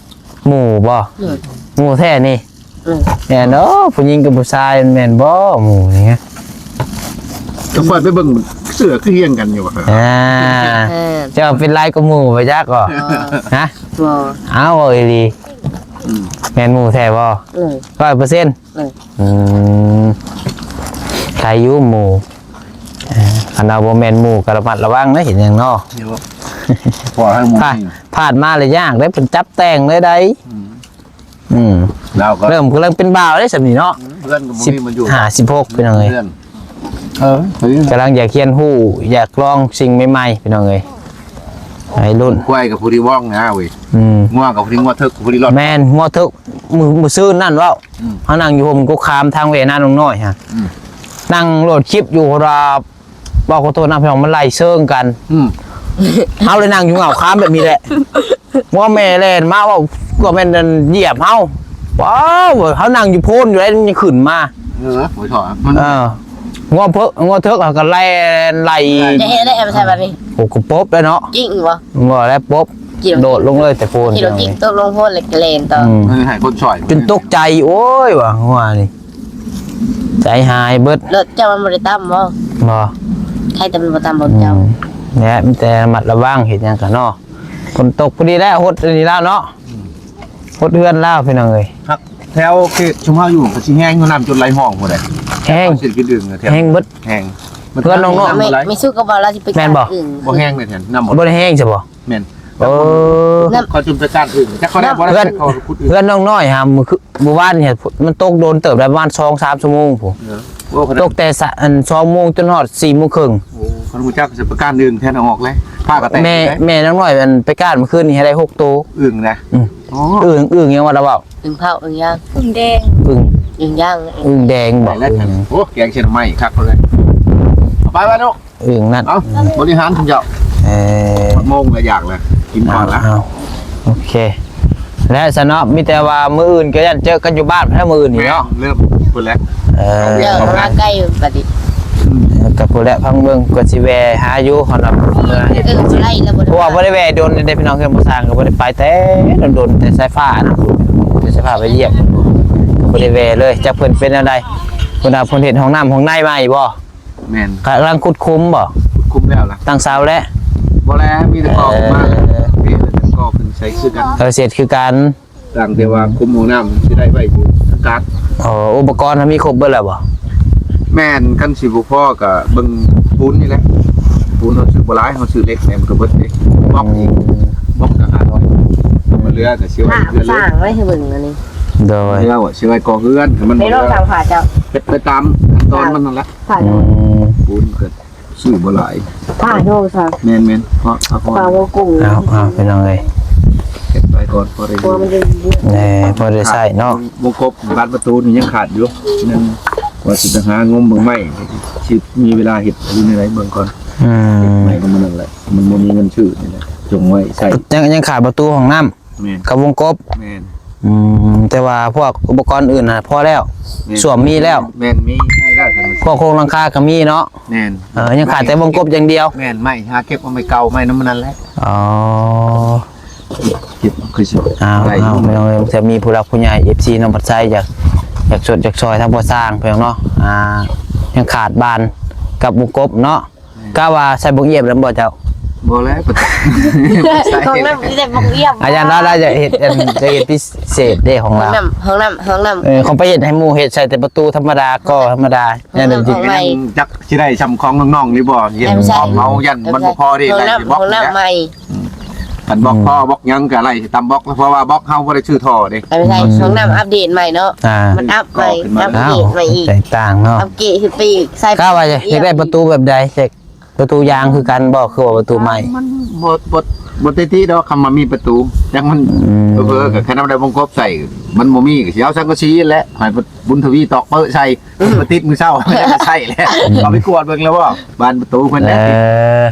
ໝູ່ບໍ່? ເອີ ໝູ່ແທ້ນີ້. ເອີ ແມ່ນເນາະ ຜູ້ຍິງກັບຜູ້ຊາຍ ແມ່ນບໍ່ໝູ່ນີ້? ກໍຂ້ອຍໄປເບິ່ງເສື້ອຄືຮຽງກັນຢູ່ວ່າ. ອ່າ ເອີ ເຈົ້າເປັນຫຼາຍກວ່າໝູ່ໄປຈັກບໍ່? ຮະ? ບໍ່ ເອົ້າ ເວົ້າອີ່ຫຼີ. ອືມ ແມ່ນໝູ່ແທ້ບໍ່? ເອີ ຮ້ອຍເປີເຊັນ. ເອີ ອືມ ໃຄຢູ່ໝູ່. ເອີ ຄັນວ່າບໍ່ແມ່ນໝູ່ກໍລະມັດລະວັງເດ້ ເຫັນຫຍັງເນາະ. ພໍໃຫ້ໝູ່ ພາດ ພາດມາລະຍາກເດ້ ເພິ່ນຈັບແຕ່ງເລີຍໃດ. ອືມ ອືມ ລາວກໍເລີ່ມກຳລັງເປັນບ່າວເດ້ສ່ຳນີ້ເນາະ. ອືມ ເພື່ອນກໍບໍ່ມີມາຢູ່ ສິບຫ້າ ສິບຫົກ ພີ່ນ້ອງເອີຍ. ເອີ ກຳລັງຢາກຮຽນຮູ້ ຢາກລອງສິ່ງໃໝ່ໆ ພີ່ນ້ອງເອີຍ ໄວລຸ້ນ. ຄວາຍກັບຜູ້ທີ່ວອງນະເວີຍ. ອືມ ງົວກັບຜູ້ທີ່ງົວເຖິກ ຜູ້ທີ່ລອດ. ແມ່ນ ງົວເຖິກ ມື້ ມື້ຊືນນັ້ນເວົ້າ. ອືມ ເຮົານັ່ງຢູ່ຮົ່ມກົກຂາມທາງເວນານ້ອງນ້ອຍຫັ້ນ. ອືມ ນັ່ງໂຫຼດຄລິບຢູ່ ເພາະວ່າ ເວົ້າຂໍໂທດນະພີ່ນ້ອງ ມັນໄລ່ເຊີງກັນ. ອືມ ເຮົາໄດ້ນັ່ງຢູ່ເຫງົ້າຄາມແບບນີ້ແຫຼະ ງົວແມ່ແລ່ນມາ ເວົ້າ ກໍແມ່ນອັນຢຽບເຮົາ. ວ້າວ ເຮົານັ່ງຢູ່ໂພນຢູ່ໄດ໋ ມັນຍັງຂຶ້ນມາ. ເອີ ບໍ່ຊອດມັນ. ເອີ ງົວເພິກ ງົວເຖິກເຮົາກໍແລ່ນໄລ່. ຈະເຮັດໄດ້ແອບໃສ່ບັດນີ້. ໂອ້ ກໍປົບແລ້ວເນາະ. ຈິງບໍ່? ບໍ່ແລ້ວ ປົບ ໂດດລົງເລີຍແຕ່ໂພນ. ຂີ່ລົດຈິງຕົກລົງໂພນແລ້ວກໍແລ່ນຕໍ່. ອືມ ເອີ ໃຫ້ຄົນຊ່ອຍ ຈົນຕົກໃຈ. ໂອ້ຍ ວ່າງົວນີ້ ໃຈຫາຍເບິດ. ລົດເຈົ້າມັນບໍ່ໄດ້ຕຳບໍ່? ບໍ່ ໃຜຕຳບໍ່ຕຳລົດເຈົ້າ. ອືມ ແຫຼະ ມີແຕ່ລະມັດລະວັງ ເຮັດຫຍັງກະເນາະ. ຝົນຕົກພໍດີແລ້ວ ຫົດອັນນີ້ລາວເນາະ. ອືມ ຫົດເຮືອນລາວ ພີ່ນ້ອງເອີຍ. ຄັກ ແຖວເຂດຊຸມເຮົາຢູ່ກໍຊິແຮງຢູ່ ນ້ຳຈົນໄຫຼຮ່ອງພຸ້ນແຫຼະ. ແຮງ ເສດກິນອຶ່ງແຖວ ແຮງເບິດ ແຮງ. ເຮືອນນ້ອງໆ ແມ່ ແມ່ສຸກກໍວ່າລາວຊິໄປ ແມ່ນບໍ່? ການອຶ່ງ. ບໍ່ແຮງເລີຍແຖວ ນ້ຳບໍ່ ບໍ່ໄດ້ແຮງຊະບໍ່? ແມ່ນ. ໂອ້ ຂ້ອຍຈຸມໄປການອື່ນ ຈັກເຂົາໄດ້ບໍ່ໄດ້ ເຮືອນ ເຂົາຂຸດອື່ນ. ເຮືອນນ້ອງນ້ອຍຫາ ມື້ຄື ມື້ວານນີ້ ມັນຕົກໂດນເຕີບແລ້ວ ປະມານສອງສາມຊົ່ວໂມງພຸ້ນ. ເອີ ໂອ້ ຕົກແຕ່ ອັນ ສອງໂມງຈົນຮອດສີ່ໂມງເຄິ່ງ. ໂອ້ ຄົນຮູ້ຈັກຊິໄປກ້ານອຶ່ງແທນ ເອົາອອກເລີຍ ຜ້າກໍແຕກ ແມ່ ແມ່ນາງນ້ອຍອັນໄປກ້ານມື້ຄືນນີ້ໃຫ້ໄດ້ຫົກໂຕ. ອຶ່ງນະ? ອືມ ໂອ້ ອຶ່ງ ອຶ່ງຫຍັງວ່າລະເວົ້າ? ອຶ່ງເຜາ ອຶ່ງຫຍັງ? ອຶ່ງແດງ ອຶ່ງ ອຶ່ງຫຍັງ? ອຶ່ງແດງບໍ? ໄດ້ແລ້ວ ອືມ ໂອ້ ແກງໃສ່ໜໍ່ໄມ້ຄັກເລີຍ ເອົາໄປ ໄປລູກ. ອຶ່ງນັ້ນ ເອົ້າ ບໍລິຫານຊຸມເຈົ້າ ເອີ ໝົດໂມງແລ້ວ ຢາກແລ້ວ ກິນກ່ອນລະ. ເອົາ ໂອເຄ ແລະຊະເນາະ ມີແຕ່ວ່າມື້ອື່ນກໍຢ້ານເຈີກັນຢູ່ບ້ານແລ້ວ ມື້ອື່ນນີ້ເນາະ ແມ່ນ ເລີ່ມພຸ້ນແຫຼະ. ເອີ ເລີ່ມອອກກຳລັງກາຍຢູ່ບັດນີ້ ອືມ ກໍພຸ້ນແຫຼະ ຟັງເບິ່ງ ກໍຊິແວ່ຫາຢູ່ ເພາະວ່າບໍ່ໄດ້ແວ່ດົນເດ້ພີ່ນ້ອງ ເຮືອນບໍ່ສ້າງກໍບໍ່ໄດ້ໄປແຕ່ດົນໆ ແຕ່ສາຍຟ້ານະ ແຕ່ສາຍຟ້າໄປຢ້ຽມ ກໍບໍ່ໄດ້ແວ່ເລີຍ ຈັກເພິ່ນເປັນແນວໃດ. ເພິ່ນວ່າເພິ່ນເຮັດຫ້ອງນ້ຳຫ້ອງໃນໃໝ່ບໍ? ແມ່ນ ກຳລັງຂຸດຂຸມບໍ? ຂຸດຂຸມແລ້ວລະ ຕັ້ງເສົາແລ້ວ? ບໍ່ແລ້ວ ມີແຕ່ກໍ່ຂຶ້ນມາ ເອີ ເພແລ້ວຈັ່ງກໍ່ຂຶ້ນໃສ່ຄືກັນ. ເອີ ເຮັດຄືກັນ ຕ່າງແຕ່ວ່າຂຸມຫ້ອງນ້ຳຊິໄດ້ໄວ້ຢູ່ທາງກາງ. ອໍ ອຸປະກອນມີຄົບເບິດແລ້ວບໍ? ແມ່ນ ຄັນຊິບໍ່ພໍກໍເບິ່ງປູນນີ້ແຫຼະ ປູນເຮົາຊື້ບໍ່ຫຼາຍ ເຮົາຊື້ເຫຼັກແມ່ນມັນກໍເບິດເດ້. ບລັອກອີກ ອືມ ບລັອກກໍຫ້າຮ້ອຍ ມັນເຫຼືອກໍຊິໄວ້ເຮືອນເລີຍ ສ້າງໄວ້ໃຫ້ເບິ່ງອັນນີ້ ໂດຍ ເຫຼືອວ່າຊິໄວ້ກໍ່ເຮືອນ ມັນບໍ່ເຫຼືອ ໄປຕາມຂັ້ນຕອນມັນນັ້ນແຫຼະ. ອືມ ປູນກໍຊື້ບໍ່ຫຼາຍ ຜ້າໂຍງຊະ ແມ່ນໆ ເພາະ ເອົາ ເອົາ ພີ່ນ້ອງເອີຍ ເກັບໄວ້ກ່ອນ ພໍໄດ້ຢູ່ ແນ່ ພໍໄດ້ໃຊ້ເນາະ. ວົງກົບບານປະຕູນີ້ຍັງຂາດຢູ່ໜຶ່ງ ວ່າຊິໄປຫາງົມເບິ່ງໄມ້ ຊິມີເວລາເຮັດຢູ່ໃນໃດເບິ່ງກ່ອນ. ອືມ ໄມ້ກໍມັນນັ້ນແຫຼະ ມັນບໍ່ມີເງິນຊື້ນີ້ແຫຼະ ຈົ່ງໄວ້ໃຊ້ ຍັງ ຍັງຂາດປະຕູຫ້ອງນ້ຳ ແມ່ນ ກັບວົງກົບ ແມ່ນ ອືມ ແຕ່ວ່າພວກອຸປະກອນອື່ນນະພໍແລ້ວ ແມ່ນ ສ້ວມມີແລ້ວ ແມ່ນ ມີ ມີແລ້ວ ພວກໂຄງຫຼັງຄາກໍມີເນາະ ແມ່ນ ເອີ ຍັງຂາດແຕ່ວົງກົບຢ່າງດຽວ ແມ່ນ ໄມ້ຫາເກັບເອົາໄມ້ເກົ່າ ໄມ້ນຳມັນນັ້ນແຫຼະ. ອໍ ເກັບຄືຊິ ອ້າວ ໄດ້ຢູ່ ອ້າວ ພີ່ນ້ອງເອີຍ ແຕ່ມີຜູ້ຫຼັກຜູ້ໃຫຍ່ ເອັຟຊີ ນ້ອງພັດໄຊ ຢາກ ຢາກຊົດຢາກຊ່ອຍທາງພໍ່ຊ່າງ ພີ່ນ້ອງເນາະ ອ່າ ຍັງຂາດບານກັບວົງກົບເນາະ. ກະວ່າໃສ່ບົງອຽບນຳບໍ່ເຈົ້າ? ບໍ່ແລ້ວ ຂອງນ້ຳມີແຕ່ບົງອຽບ ອາຈານລາວ ລາວຈະເຮັດ ອັນ ຈະເຮັດພິເສດເດ້ຂອງລາວ ຫ້ອງນ້ຳ ຫ້ອງນ້ຳ ຫ້ອງນ້ຳ ເອີ ຂອງໄປເຮັດໃຫ້ໝູ່ ເຮັດໃສ່ແຕ່ປະຕູທຳມະດາ ກໍທຳມະດາ ແນວນັ້ນ ຂອງໃໝ່ ຈັກຊິໄດ້ຊ່ຳຂອງນ້ອງໆນີ້ບໍ່? ເຮັດ ໃສ່ ເອົາ ຢ້ານມັນບໍ່ພໍເດ້ ຫ້ອງນ້ຳ ໄດ້ບລັອກ ຫ້ອງນ້ຳໃໝ່ ຄັນບລັອກພໍ ບລັອກຫຍັງກໍໄລ່ຕາມບລັອກ ເພາະວ່າບລັອກເຮົາບໍ່ໄດ້ຊື້ທໍ່ເດ້ ໃສ່ ອືມ ຫ້ອງນ້ຳອັບເດດໃໝ່ເນາະ ອ່າ ມັນອັບໃໝ່ ອັບເດດໃໝ່ອີກ ແຕກຕ່າງເນາະ ອັບເກະຂຶ້ນໄປອີກ ໃສ່ ກະວ່າຢາກໄດ້ປະຕູແບບໃດ ປະຕູຢາງຄືກັນບໍ່ ຄືວ່າປະຕູໄມ້? ມັນບໍ່ ບໍ່ ບໍ່ຕິດຕິດອກ ຄຳວ່າມີປະຕູ ຈັ່ງມັນ ອືມ ເຜີໆກໍຄັນເຮົາໄດ້ວົງກົບໃສ່ ມັນບໍ່ມີກໍຊິເອົາສັງກະສີແຫຼະ ໃຫ້ບຸນທະວີຕອກເປິະໃສ່ ອືມ ມາຕິດມື້ເຊົ້າ ໃຊ້ແຫຼະ ອືມ ເອົາໄປກວດເບິ່ງແລ້ວບໍ່ ບານປະຕູເພິ່ນແຫຼະ ເອີ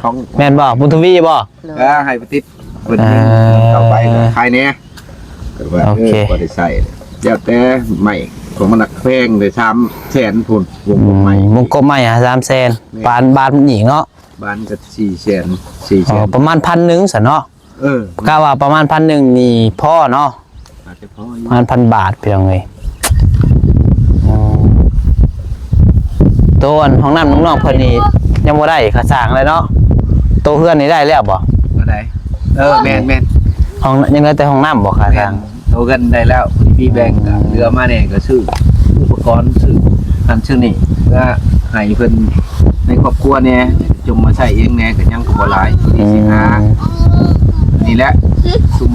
ຂອງ ແມ່ນບໍ່ ບຸນທະວີບໍ່? ເອີ ໃຫ້ໄປຕິດ ເພິ່ນ ອ່າ ເຂົ້າໄປຂາຍແດ່ ກໍວ່າ ໂອເຄ ເອີ ພໍໄດ້ໃຊ້ ແລ້ວແຕ່ໄມ້ ຂອງມັນໜັກແພງໄດ້ສາມແສນພຸ້ນ ວົງກົບໄມ້ ອືມ ວົງກົບໄມ້ຫາສາມແສນ ແມ່ນ ບານ ບານມັນອີກເນາະ ບານກໍສີ່ແສນ ສີ່ແສນ ອໍ ປະມານພັນໜຶ່ງຊັ້ນເນາະ ເອີ ກະວ່າປະມານພັນໜຶ່ງນີ້ພໍເນາະ ອາດຈະພໍຢູ່ ປະມານພັນບາດ ພີ່ນ້ອງເອີຍ ອືມ ໂຕອັນຫ້ອງນ້ຳນ້ອງໆເພິ່ນນີ້ຍັງບໍ່ໄດ້ຄ່າສ້າງເລີຍເນາະ ໂຕເຮືອນນີ້ໄດ້ແລ້ວບໍ່? ບໍ່ໄດ້ ເອີ ແມ່ນໆ ຫ້ອງ ຍັງເຫຼືອແຕ່ຫ້ອງນ້ຳບໍ່ຄ່າສ້າງ? ແມ່ນ ໂຕເຮືອນໄດ້ແລ້ວ ມີແບ່ງ ອືມ ເຫຼືອມາແດ່ກໍຊື້ອຸປະກອນ ຊື້ຫັ້ນຊື້ນີ້ ເພື່ອໃຫ້ເພິ່ນໃນຄອບຄົວແດ່ ຈົ່ງມາໃຊ້ເອງແດ່ ກໍຍັງກໍບໍ່ຫຼາຍ ອືມ ນີ້ແຫຼະ ຊຸມ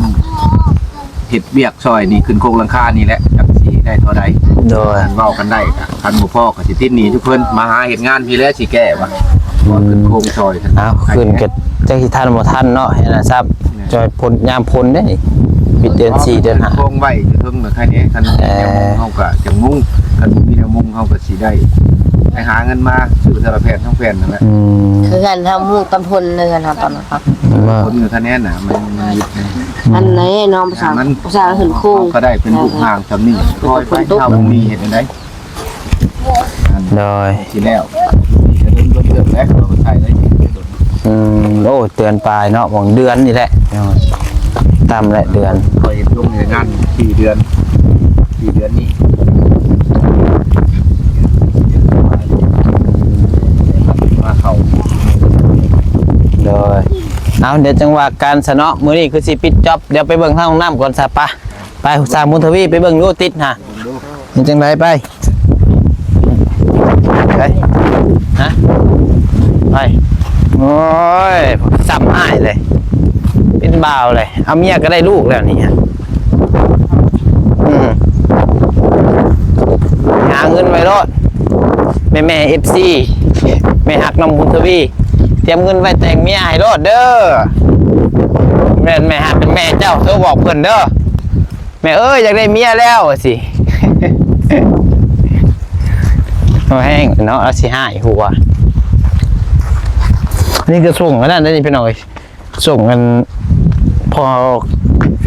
ເຮັດວຽກຊ່ອຍນີ້ ຂຶ້ນໂຄງຫຼັງຄານີ້ແຫຼະ ຈັກຊິໄດ້ເທົ່າໃດ ໂດຍ ເວົ້າກັນໄດ້ ຄັນບໍ່ພໍກໍຊິຕິດໜີ້ຈຸເພິ່ນ ມາຫາເຮັດງານພີ້ແຫຼະ ຊິແກ້ວ່າ ອືມ ຂຶ້ນໂຄງຊ່ອຍ ອ້າວ ຂຶ້ນກໍຈັກຊິທັນບໍ່ທັນເນາະ ເຮັດນະຊັບ ແມ່ນ ຊ່ອຍພົ້ນ ຍາມພົ້ນເດ້ນີ້ ປິດເດືອນສີ່ເດືອນຫ້າ ໂຄງໄວ້ຢູ່ເທິງນະ ໃຄແດ່ ຄັນມີແນວມຸງ ເອີ ເຮົາກໍຈັ່ງມຸງ ຄັນບໍ່ມີແນວມຸງ ເຮົາກໍຊິໄດ້ ໄປຫາເງິນມາຊື້ເທື່ອລະແຜ່ນສອງແຜ່ນນັ້ນແຫຼະ ອືມ ຄືກັນ ເຮົາມຸງຕອນພົ້ນເລີຍນະ ຕອນນັ້ນ ຄົນຢູ່ຄະແນນນະ ມັນ ມັນ ອັນນີ້ເນາະ ພາສາ ມັນ ພາສາເຮືອນໂຄງ ເຮົາກໍໄດ້ເປັນລູກຮ່າງຊ່ຳນີ້ ເອີ ຄ່ອຍໄປ ເຮົາມີເຮັດຈັ່ງໃດ ໂດຍ ຊິແລ້ວ ນີ້ກໍເດີນເບິ່ງເລື່ອງແລກ ເຮົາກໍໃຊ້ໄດ້ ອືມ ໂອ້ ເດືອນປາຍເນາະ ຫວ່າງເດືອນນີ້ແຫຼະ ຕ່ຳແຫຼະເດືອນ ຂ້ອຍເຮັດລົງໃນງານສີ່ເດືອນ ສີ່ເດືອນນີ້ ມາເຂົ້າ ໂດຍ ເອົາ ດຽວຈັ່ງວ່າກັນຊະເນາະ ມື້ນີ້ຄືຊິປິດຈ໊ອບ ດຽວໄປເບິ່ງທາງຫ້ອງນ້ຳກ່ອນຊະ ປະ ໄປ ຊ່າງບຸນທະວີ ໄປເບິ່ງດູ ຕິດຫາ ເປັນຈັ່ງໃດ ໄປ ໄປ ຮະ ໄປ ໂອ້ຍ ຊ້ຳອ້າຍເລີຍ ເປັນບ່າວເລີຍ ເອົາເມຍກໍໄດ້ລູກແລ້ວນີ້ ອືມ ຫາເງິນໄວ້ໂລດ ແມ່ໆ ເອັຟຊີ ແມ່ຮັກນ້ອງບຸນທະວີ ຕຽມເງິນໄວ້ແຕ່ງເມຍໃຫ້ໂລດເດີ. ແມ່ນແມ່ຮັກເປັນແມ່ເຈົ້າ ໂທບອກເພິ່ນເດີ. ແມ່ເອີຍ ຢາກໄດ້ເມຍແລ້ວ ວ່າຊີ້. ເອົາແຮງເນາະ ລາວຊິຮ້າຍຫົວ. ນີ້ກະສົ່ງອັນນັ້ນເດ້ນີ້ພີ່ນ້ອງເອີຍ ສົ່ງອັນ ພໍ່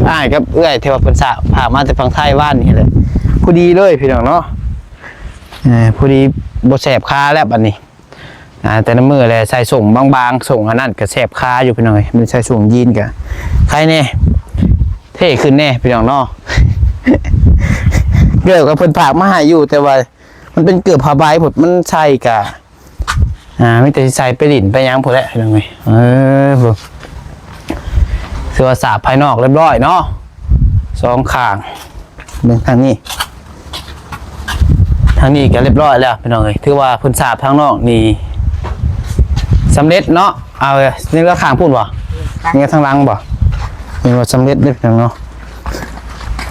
ອ້າຍກັບເອື້ອຍທີ່ວ່າເພິ່ນສາ ພາມາແຕ່ຝັ່ງໄທວານນີ້ແຫຼະ. ພໍດີເລີຍພີ່ນ້ອງເນາະ ເອີ ພໍດີບໍ່ແສບຄາແລ້ວບັດນີ້. ອ່າ ແຕ່ລະມື້ແຫຼະໃສ່ສົ້ງບາງໆ ສົ້ງອັນນັ້ນກະແສບຄາຢູ່ພີ່ນ້ອງເອີຍ. ມັນໃສ່ສົ້ງຢີນກະໄຄແດ່ ເທ່ຂຶ້ນແດ່ພີ່ນ້ອງເນາະ. ເກີບກະເພິ່ນຝາກມາໃຫ້ຢູ່ ແຕ່ວ່າມັນເປັນເກີບຜ້າໃບພຸ້ນ ມັນໃສ່ກະ ອ່າ ມີແຕ່ຊິໃສ່ໄປຫຼິ້ນໄປຫຍັງພຸ້ນແຫຼະພີ່ນ້ອງເອີຍ. ເອີ ເບິ່ງ ຖືວ່າສາບພາຍນອກຮຽບຮ້ອຍເນາະ ສອງຂ້າງ. ເບິ່ງທາງນີ້ ທາງນີ້ກະຮຽບຮ້ອຍແລ້ວພີ່ນ້ອງເອີຍ. ຖືວ່າເພິ່ນສາບທາງນອກນີ້ສຳເລັດເນາະ. ເອົາ ຍັງເຫຼືອຂ້າງພຸ້ນບໍ່? ຍັງທາງຫຼັງບໍ່? ຍັງບໍ່ສຳເລັດເດ້ພີ່ນ້ອງເນາະ.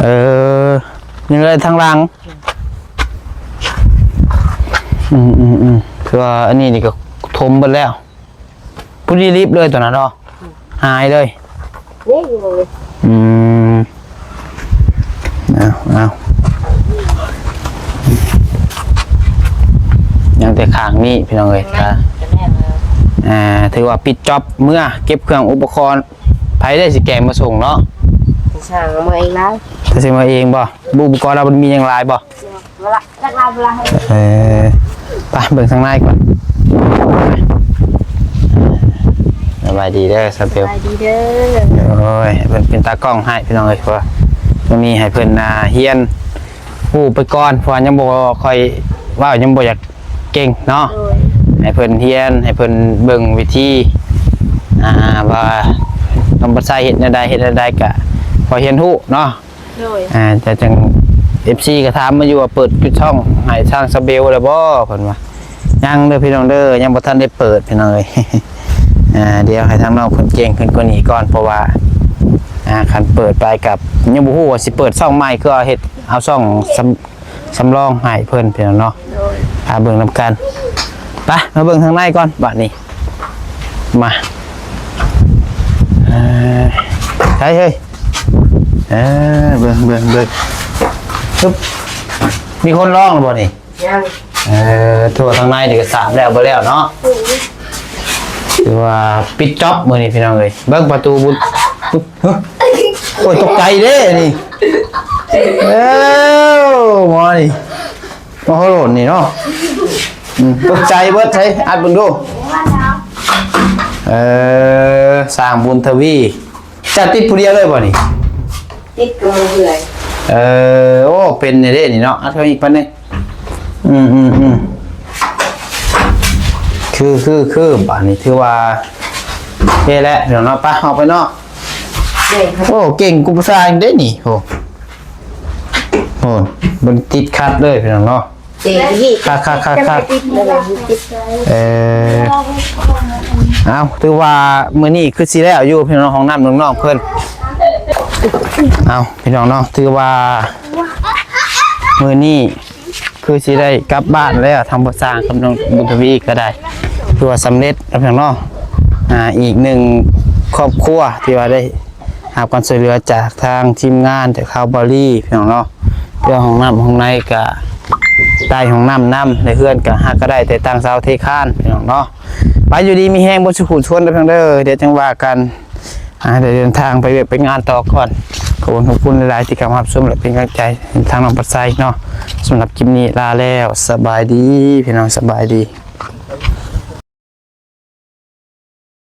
ເອີ ຍັງເຫຼືອທາງຫຼັງ. ອືມໆໆ ຄືວ່າອັນນີ້ນີ້ກະຖົມເບິດແລ້ວ. ຜູ້ນີ້ລິບເລີຍຕົວນັ້ນເນາະ ຫາຍເລີຍ. ນີ້ຢູ່ເລີຍ. ອືມ ເອົາ ເອົາ ຍັງແຕ່ຂ້າງນີ້ພີ່ນ້ອງເອີຍ. ອ່າ ຖືວ່າປິດຈ໊ອບ ເມືອເກັບເຄື່ອງອຸປະກອນ. ໃຜໄດ້ຊິແກງມາສົ່ງເນາະ? ຊ່າງເອົາມາເອງລະ. ຊິມາເອງບໍ່? ອຸປະກອນລາວມັນມີຫຍັງຫຼາຍບໍ່? ເອີ ໄປເບິ່ງທາງໃນກ່ອນ. ສະບາຍດີເດີ ສາວເບວ. ສະບາຍດີເດີ. ໂອ້ຍ ເພິ່ນເປັນຕາກ້ອງໃຫ້ພີ່ນ້ອງເອີຍ ເພາະວ່າມື້ນີ້ໃຫ້ເພິ່ນ ອ່າ ຮຽນຮູ້ໄປກ່ອນ ເພາະວ່າຍັງບໍ່ຄ່ອຍເວົ້າ ຍັງບໍ່ຢາກເກັ່ງເນາະ. ໂດຍ. ໃຫ້ເພິ່ນຮຽນ ໃຫ້ເພິ່ນເບິ່ງວິທີ ອ່າ ວ່າຕ້ອງໄປໃຊ້ເຮັດແນວໃດ ເຮັດແນວໃດກະພໍຮຽນຮູ້ເນາະ. ໂດຍ. ອ່າ ຈະຈັ່ງ ເອັຟຊີ ກະຖາມມາຢູ່ວ່າເປີດປິດຊ່ອງໃຫ້ທາງສາວເບວແລ້ວບໍ່ ເພິ່ນວ່າ. ຍັງເດີພີ່ນ້ອງເດີ ຍັງບໍ່ທັນໄດ້ເປີດພີ່ນ້ອງເອີຍ. ອ່າ ດຽວໃຫ້ທາງນ້ອງເພິ່ນເກັ່ງຂຶ້ນກວ່ານີ້ກ່ອນ ເພາະວ່າ ອ່າ ຄັນເປີດໄປກະຍັງບໍ່ຮູ້ວ່າຊິເປີດຊ່ອງໃໝ່ ຄືເອົາເຮັດ ເອົາຊ່ອງສຳ ສຳລອງໃຫ້ເພິ່ນພີ່ນ້ອງເນາະ. ໂດຍ. ພາເບິ່ງນຳກັນ. ໄປ ມາເບິ່ງທາງໃນກ່ອນບາດນີ້. ມາ ເອີ ໃສເຮີ້ຍ? ເອີ ເບິ່ງ ເບິ່ງ ເບິ່ງ. ຊຶບ ມີຄົນລອງແລ້ວບໍ່ນີ້? ຍັງ. ເອີ ທົ່ວທາງໃນນີ້ກະສາບແລ້ວບໍ່ແລ້ວເນາະ. ຖືວ່າປິດຈ໊ອບມື້ນີ້ພີ່ນ້ອງເອີຍ. ເບິ່ງປະຕູບຸນ ໂອ້ຍ ຕົກໃຈເດ້ນີ້. ເອີ ໝໍນີ້ ໝໍໂຫລົນນີ້ເນາະ. ອືມ ຕົກໃຈເບິດ. ໃສ ອັດເບິ່ງດູ. ເອີ ຊ່າງບຸນທະວີ. ເຈົ້າຕິດຜູ້ດຽວເລີຍບໍ່ນີ້? ຕິດກັບເອື້ອຍ. ເອີ ໂອ້ ເປັນແດ່ເດ້ນີ້ເນາະ. ອັດເຂົ້າອີກປານນີ້. ອືມໆໆ ຄື ຄື ຄື ບາດນີ້ຖືວ່າເຮັດແລ້ວເນາະ. ໄປ ອອກໄປເນາະ. ໂອ້ ເກັ່ງກວ່າຜູ້ຊາຍເດ້ນີ້. ໂອ້ ໂອ້ ມັນຕິດຂັດເລີຍພີ່ນ້ອງເນາະ. ເອີ ເອົາ ຖືວ່າມື້ນີ້ຄືຊິແລ້ວຢູ່ພີ່ນ້ອງ ຫ້ອງນ້ຳນ້ອງໆເພິ່ນ. ເອົາ ພີ່ນ້ອງເນາະ ຖືວ່າມື້ນີ້ຄືຊິໄດ້ກັບບ້ານແລ້ວ ທາງພໍ່ຊ່າງກັບນ້ອງບຸນທະວີກະໄດ້ ຖືວ່າສຳເລັດແລ້ວພີ່ນ້ອງເນາະ. ອ່າ ອີກໜຶ່ງຄອບຄົວທີ່ວ່າໄດ້ ຮັບການຊ່ວຍເຫຼືອຈາກທາງທີມງານ ຈາກຊາວບາລີພີ່ນ້ອງເນາະ. ເລື່ອງຫ້ອງນ້ຳຫ້ອງໃນກະໄດ້ຫ້ອງນ້ຳນຳ ໃນເຮືອນກະຫາກະໄດ້ແຕ່ຕ່າງເສົາເທຄານພີ່ນ້ອງເນາະ. ໄປຢູ່ດີມີແຮງເບິດສູ່ຜູ້ທຸກຄົນເດີພີ່ນ້ອງເດີ. ດຽວຈັ່ງວ່າກັນ ອ່າ ດຽວເດີນທາງໄປວຽກໄປງານຕໍ່ກ່ອນ. ຂອບຄຸນ ຂອບຄຸນຫຼາຍໆທີ່ເຂົ້າມາຮັບຊົມ ແລະ ເປັນກຳລັງໃຈທາງນ້ອງປັດໄຊເນາະ. ສຳລັບຄລິບນີ້ລາແລ້ວ ສະບາຍດີພີ່ນ້ອງ ສະບາຍດີ.